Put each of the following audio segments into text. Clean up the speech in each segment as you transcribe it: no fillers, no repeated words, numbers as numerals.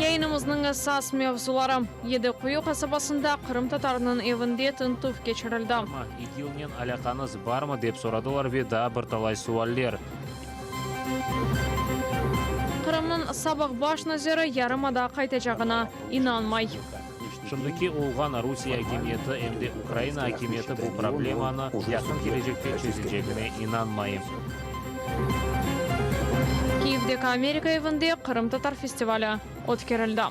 Yayınımıznıñ esas mevzuları, Yedi Quyu qasabasında qırımtatarnıñ evinde tintüv keçirildi. İGİLnen alâqañız barmı dep soradılar ve daa bir talay sualler. Qırımnıñ sabıq baş naziri yarımada qaytacağına inanmay. Şimdiki olğan Rusiye akimiyeti em de Ukraina akimiyeti bu problemanı yaqın kelecekte çezecegine inanmayım. Kyivdeki Amerika evinde qırımtatar festivali ötkerildi.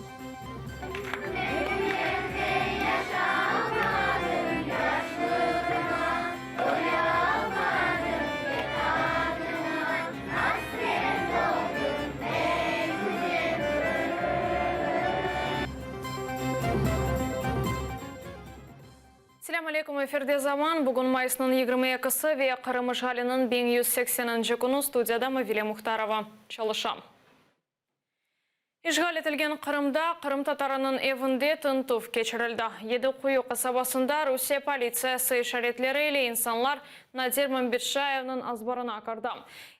Selâm aleyküm, efirde Zaman, bugün mayısnıñ 22-si ve Qırım işğaliniñ 1180-nci künü, studiyada Mavile Muhtarova çalışa. İşğal etilgen Qırımda qırımtatarınıñ evinde tintüv keçirildi. Yedi Quyu qasabasında Rusiye politsiyası işaretleri ile insanlar Nadir Mambetşayevniñ azbarına kirdi.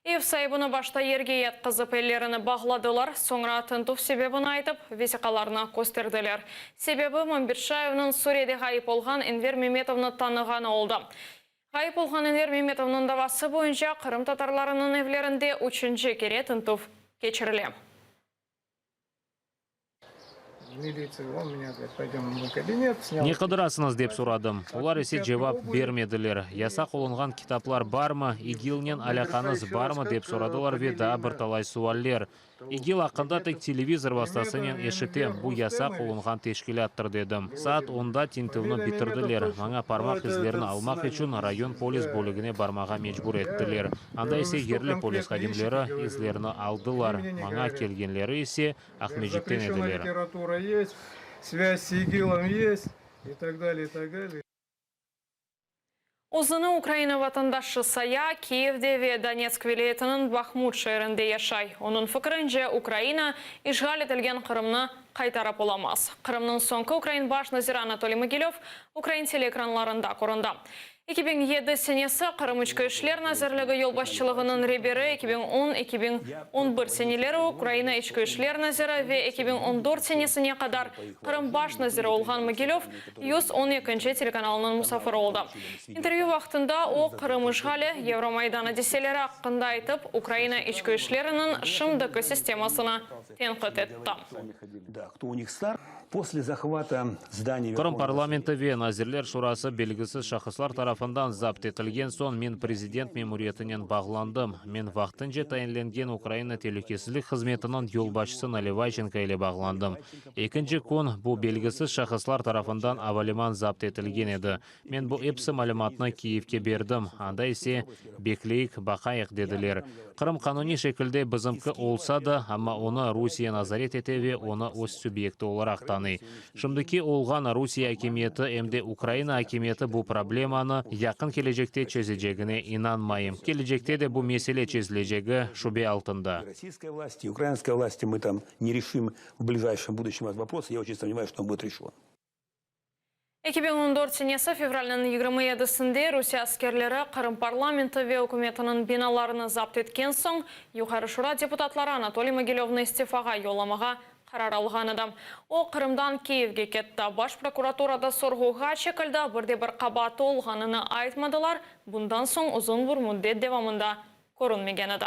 Ev saibini başta yerge yatqızıp, ellerini bağladılar, soñra tintüv sebebini aytıp, vesiqalarnı kösterdiler. Sebebi, Mambetşayevniñ Suriyede ğayıp olğan Enver Memetovnı tanığanı oldı. Ğayıp olğan Enver Memetovnıñ davası boyunca qırımtatarlarınıñ evlerinde üçünci kere tintüv keçirile. Ne qıdırasıñız, dep soradım. Olar ise cevap bermediler. Yasaq olunğan kitaplar barmı, İGİLnen alâqañız barmı, dep soradılar ve daa bir talay sualler. İGİL aqqında tek televizor vastasınen eşitem, bu yasaq olunğan teşkilâttır, dedim. Saat onda tintüvni bitirdiler. Maña parmaq izlerini almaq içün rayon polis bölügine barmağa mecbur ettiler. Anda ise yerli polis hadimleri izlerni aldılar, maña kelgenleri ise Aqmescitten ediler. Özüni Ukraina vatandaşı saya, Kiyevde ve Donetsk vilâyetiniñ Bahmut şeerinde yaşay. Onıñ fikirince, Ukraina işğal etilgen Qırımnı qaytarıp olamaz. Qırımnıñ soñki ukrain baş naziri Anatoliy Mogilöv ukrain teleekranlarında köründi. 2007 senesi Qırım İçki işler nazirligi yolbaşçılığınıñ reberi, 2010, 2011 seneleri Ukraina İçki işler naziri ve 2014 senesine qadar Qırım baş naziri olğan Mogilöv 112-nci telekanalınıñ musafiri oldı. İntervyü vaqtında o, Qırım işğali, Yevromaydan adiseleri aqqında aytıp, Ukraina içki işleriniñ şimdiki sistemasını tenqit etti. Qırım parlamenti ve Nazirler Şurası belgisiz şahıslar tarafından zapt etilgen soñ men prezident memuriyetinen bağlandım. Men vaqtınca tayinlengen Ukraina telükesizlik hızmetiniñ yolbaşçısı Nalivayçenko ile bağlandım. Ekinci kün bu belgisiz şahıslar tarafından avaliman zapt etilgen edi. Men bu episi malümatnı Kiyevke berdim, anda ise, bekleyik, baqayıq, dediler. Qırım qanuniy şekilde bizimki olsa da, amma onı Rusiye nazaret ete ve onı öz subyekti olaraq tanıy. Şimdiki olğan Rusiye akimiyeti em de Ukraina akimiyeti bu problemanı yaqın kelecekte çezecegine inanmayım. Kelecekte de bu mesele çezilecegi şübe altında. 2014 senesi fevralniñ 27-sinde Rusiye askerleri Qırım parlamenti ve ükümetiniñ binalarını zapt etken soñ, Yuqarı Şura deputatları Anatoliy Mogilövnı istifağa yollamağa qarar alğan edi. O, Qırımdan Kiyevge ketti, Baş prokuraturada sorğuğa çekildi, bir de bir qabaatı olğanını aytmadılar, bundan soñ uzun bir müddet devamında körünmegen edi.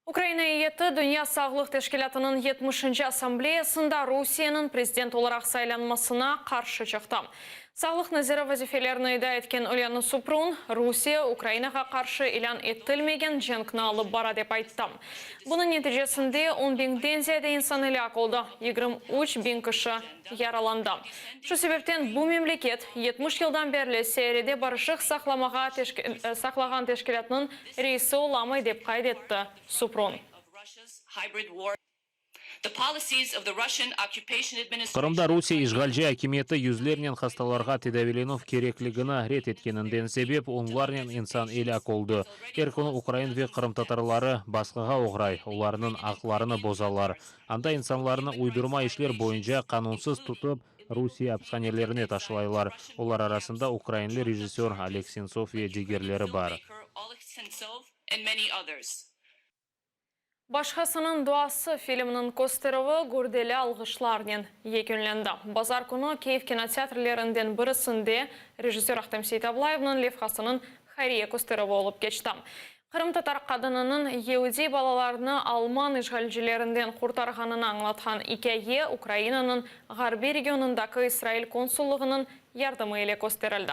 Ukraina eyyeti Dünya sağlıq teşkilâtınıñ yetmişinci assambleyasında Rusiyeniñ prezident olaraq saylanmasına qarşı çıqtı. Sağlıq naziri vazifelerini eda etken Olena Suprun, Rusiye Ukrainağa qarşı ilân etilmegen cenkni alıp bara dep ayttı. Bunıñ neticesinde on biñden ziyade insan elâk oldı, 23 biñ kişi yaralandı. Şu sebepten bu memleket, 70 yıldan berli seyyarede barışıq saqlamağa saqlağan teşkilâtnıñ reisi olamay, dep qayd etti Suprun. Qırımda Rusiye işğalci akimiyeti yüzlernen hastalarğa tedaviylenüv kerekligini red etkeninden sebep onlarnen insan elâk oldı. Er künü ukrain ve qırımtatarları basqığa oğray, olarnıñ aqlarını bozalar. Anda insanlarnı uydurma işler boyunca qanunsız tutıp, Rusiye apishanelerine taşlaylar. Olar arasında ukrainli rejissör Oleg Sentsov ve digerleri bar. Başqasınıñ duası filminiñ kösterüvi gürdeli alğışlarnen yekünlendi. Bazar künü Kyiv kinoteatrlerinden birisinde rejissör Ahtem Seytablayevniñ levhasınıñ hayriye kösterüvi olıp keçti. Qırımtatar qadınınıñ yeudiy balalarını alman işğalcilerinden qurtarğanını añlatqan ikâye Ukrainanıñ ğarbiy regionındaki İsrail konsullığınıñ yardımı ile kösterildi.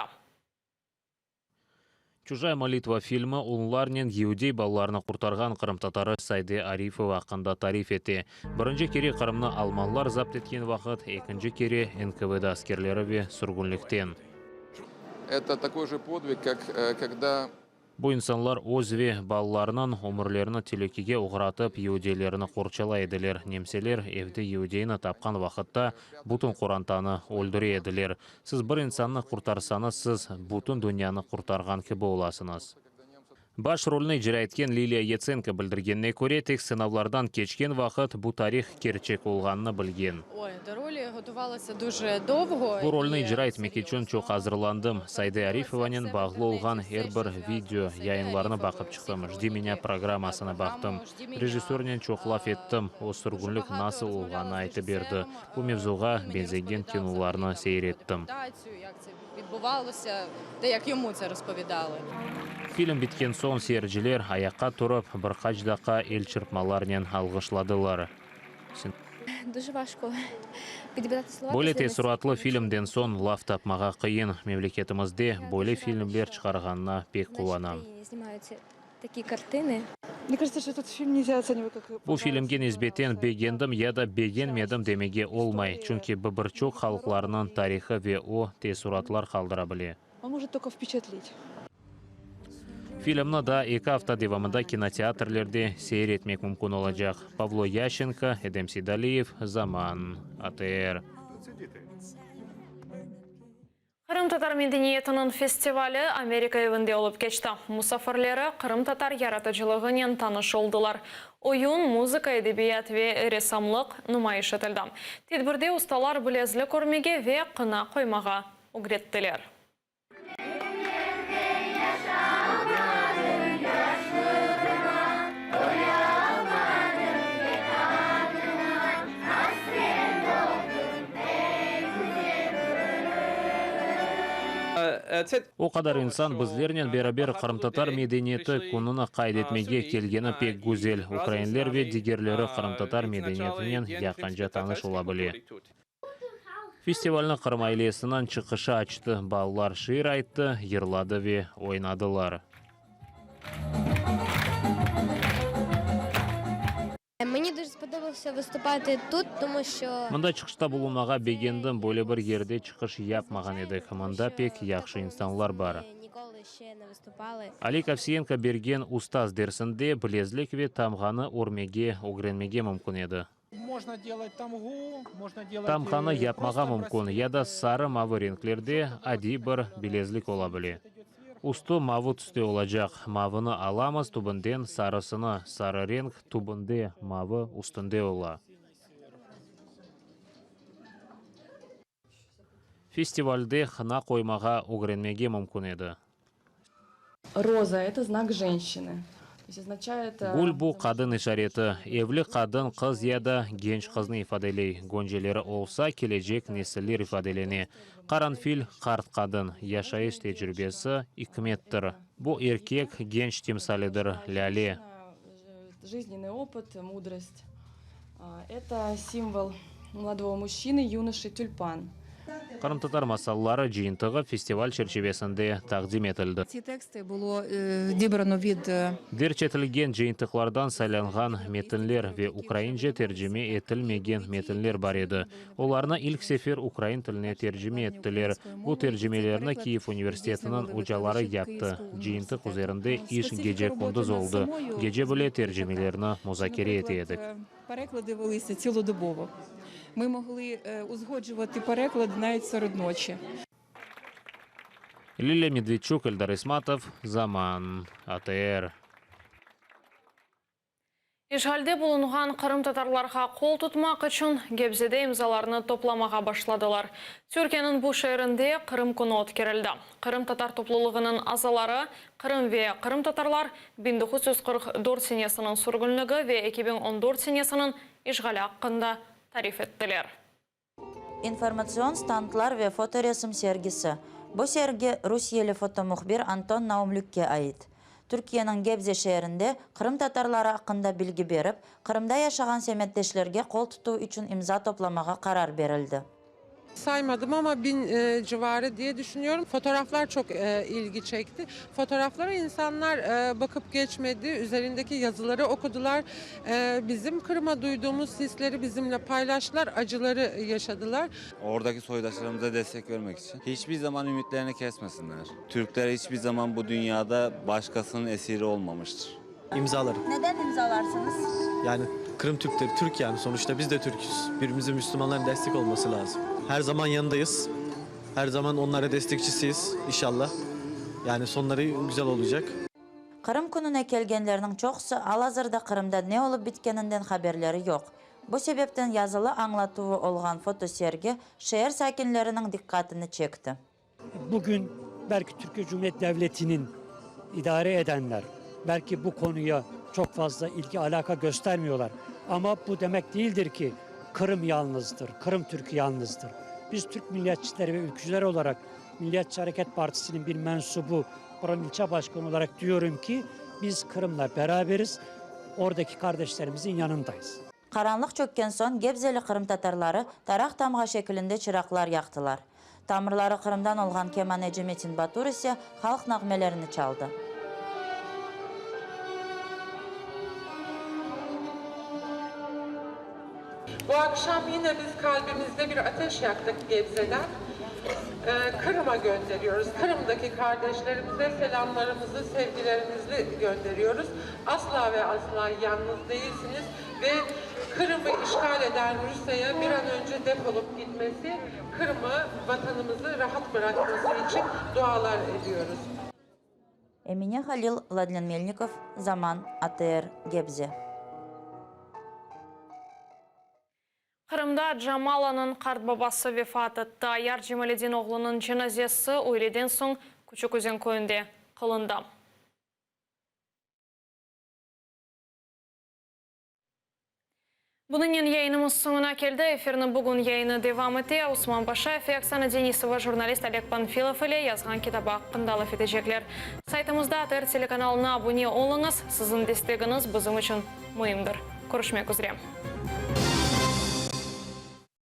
Çujaya molitva filmi onlarnen yeudiy balalarını qurtarğan qırımtatarı Sayde Arifova aqqında tarif ete. Birinci kere Qırımnı almanlar zapt etken vaqıt, ekinci kere NKVD askerleri ve sürgünlikten. Это такой же подвиг, как когда. Bu insanlar öz ve balalarınıñ ömürlerini telükege oğratıp, yeudiylerni qorçalay ediler. Nemseler evde yeudiyni tapqan vaqıtta, bütün qorantanı öldüre ediler. Siz bir insannı qurtarsañız, siz bütün dünyanı qurtarğan kibi olasıñız. Baş rolni icra etken Liliya Yatsenko bildirgenine köre, tek sınavlardan keçken vaqıt bu tarih kerçek olğanını bilgen. Bu rolni icra etmek içün çoq azırlandım. Sayde Arifovanen bağlı olğan er bir video, yayınlarnı baqıp çıqtım, Jdi menâ programmasını baqtım. Rejissörnen çoq laf ettim, o, sürgünlik nasıl olğanını aytıp berdi. Bu mevzuğa beñzegen kinolarnı seyir ettim. Film bitken soñ seyirciler ayaqqa turıp, bir qaç daqqa el çırpmalarnen alğışladılar. Böyle teessuratlı filmden soñ laf tapmağa qıyın. Memleketimizde böyle filmler çıqarğanına pek quvanam. Bu filmge nisbeten begendim ya da begenmedim demege olmay, çünki bu bir çoq halqlarnıñ tarihı ve o, teessuratlar qaldıra bile. Filmni daa eki afta devamında kinoteatrlerde seyir etmek mümkün olacaq. Pavlo Yaşenko, Edem Seydaliyev, Zaman, ATR. Qırımtatar medeniyetiniñ festivali Amerika evinde olıp keçti. Musafirleri qırımtatar yaratıcılığınen tanış oldılar. Oyun, muzıka, edebiyat ve ressamlıq numayış etildi. Tedbirde ustalar bilezlik örmege ve qına qoymağa ögrettiler. O qadar insan bizlernen beraber Qırımtatar medeniyeti kününi qayd etmege kelgeni pek güzel. Ukrainler ve digerleri qırımtatar medeniyetinen yaqınca tanış ola bile. Festivalni Qırım ailesiniñ çıqışı açtı, balalar şiir ayttı, yırladı ve oynadılar. Mında çıqışta bulunmağa begendim, böyle bir yerde çıqış yapmağan edik, mında pek yahşı insanlar bar. Oleg Ovsiyenko bergen Ustaz dersinde bilezlik ve tamğanı örmege ögrenmege mümkün edi. Tamğanı yapmağa mümkün, ya da sarı-mavı renklerde adiy bir bilezlik ola bile. Üstü mavı tüste olacaq. Mavını alamız, tübünden sarısını, sarı renk tübünde, mavı üstünde ola. Festivalde hna qoymağa ögrenmege mümkün edi. Roza, eto znak jenşçiny. To est oznaçaet. Gül bu qadın işareti, evli qadın, qız ya da genç qıznı ifadeley, gönceleri olsa, kelecek nesiller ifadelene. Qaranfil, qart qadın, yaşayış tecrübesi, ikmettir. Bu erkek, genç timsalidir, lâle. Жизненный опыт, мудрость. Это символ молодого мужчины, юноши, тюльпан. Qırımtatar masalları cıyıntığı festival çerçivesinde taqdim etildi. Tsi teksti bulo dibrano vid. Derc etilgen cıyıntıqlardan saylanğan metinler ve ukraince tercime etilmegen metinler bar edi. Olarnı ilk sefer ukrain tiline tercime ettiler. Bu tercimelerni Kiyev universitetiniñ ocaları yaptı. Cıyıntıq üzerinde iş gece-kündüz oldı, gece bile tercimelerni muzakere ete edik. Pereklady velися tsilodobоvo. Mı mogli uzgoджувати pereklady navit sered noçi. Lilâ Medvedçuk, Eldar İsmatov, Zaman, ATR. İşğalde bulunğan qırımtatarlarğa qol tutmaq içün Gebzede imzalarnı toplamağa başladılar. Türkiyeniñ bu şeerinde Qırım künü ötkerildi. Qırımtatar toplulığınıñ azaları Qırım ve qırımtatarlar 1944 senesiniñ sürgünligi ve 2014 senesiniñ işğali aqqında tarif ettiler. İnformatsion standlar ve fotoresim sergisi. Bu sergi rusiyeli fotomuhbir Anton Naumlükke ait. Türkiyeniñ Gebze şeerinde qırımtatarları aqqında bilgi berip, Qırımda yaşağan semetdeşlerge qol tutuv içün imza toplamağa qarar berildi. Saymadım ama bin civarı diye düşünüyorum. Fotoğraflar çoq ilgi çekti. Fotoğraflara insanlar baqıp geçmedi, üzerindeki yazıları oqudılar. Bizim Qırıma duyduğumuz hisleri bizimle paylaştılar, acıları yaşadılar. Oradaki soydaşlarımıza destek vermek içün. Hiç bir zaman ümitlerini kesmesinler. Türkler hiç bir zaman bu dünyada başqasınıñ esiri olmamıştır. İmzalarım. Neden imzalarsıñız? Yani Kırım Türkleri, Türk yani sonuçta biz de Türküz. Birbirimize Müslümanların destek olması lazım. Her zaman yanındayız. Her zaman onlara destekçisiyiz inşallah. Yani sonları güzel olacak. Qırım kününe kelgenlerniñ çoqusı al-azırda Qırımda ne olıp bitkeninden haberleri yoq. Bu sebepten yazılı añlatuvı olğan fotosergi şeer sakinleriniñ diqqatını çekti. Bugün belki Türkiye Cumhuriyet Devleti'nin idare edenler belki bu konuya çok fazla ilgi alaka göstermiyorlar. Ama bu demek değildir ki Kırım yalnızdır, Kırım Türkü yalnızdır. Biz Türk milliyetçileri ve ülkücüler olarak Milliyetçi Hareket Partisi'nin bir mensubu, buranın ilçe başkanı olarak diyorum ki biz Kırım'la beraberiz, oradaki kardeşlerimizin yanındayız. Qaranlıq çökken soñ Gebzeli qırımtatarları taraq tamğa şekilinde çıraqlar yaqtılar. Tamırları Qırımdan olğan kemaneci Metin Batur ise halq nağmelerini çaldı. Bu akşam yine biz kalbimizde bir ateş yaktık Gebze'den. Kırım'a gönderiyoruz. Kırım'daki kardeşlerimize selamlarımızı, sevgilerimizi gönderiyoruz. Asla ve asla yalnız değilsiniz ve Kırım'ı işgal eden Rusya'ya bir an önce defolup gitmesi, Kırım'ı, vatanımızı rahat bırakması için dualar ediyoruz. Emine Halil, Vladlen Melnikov, Zaman, ATR, Gebze. Qırımda Camalanıñ qartbabası vefat etti. Ayar Cemaledin oğlunıñ cenazesi üyleden soñ Küçük Özen köyünde qılındı. Bunıñnen yayınımız soñuna keldi. Efirni bugün yayını devam ete. Osman Paşayev ve Oksana Denisova jurnalist Oleg Panfilov ile yazğan kitabı aqqında laf etecekler. Saytımızda ATR telekanalına abune oluñız, siziñ destegiñiz bizim içün müimdir. Körüşmek üzre.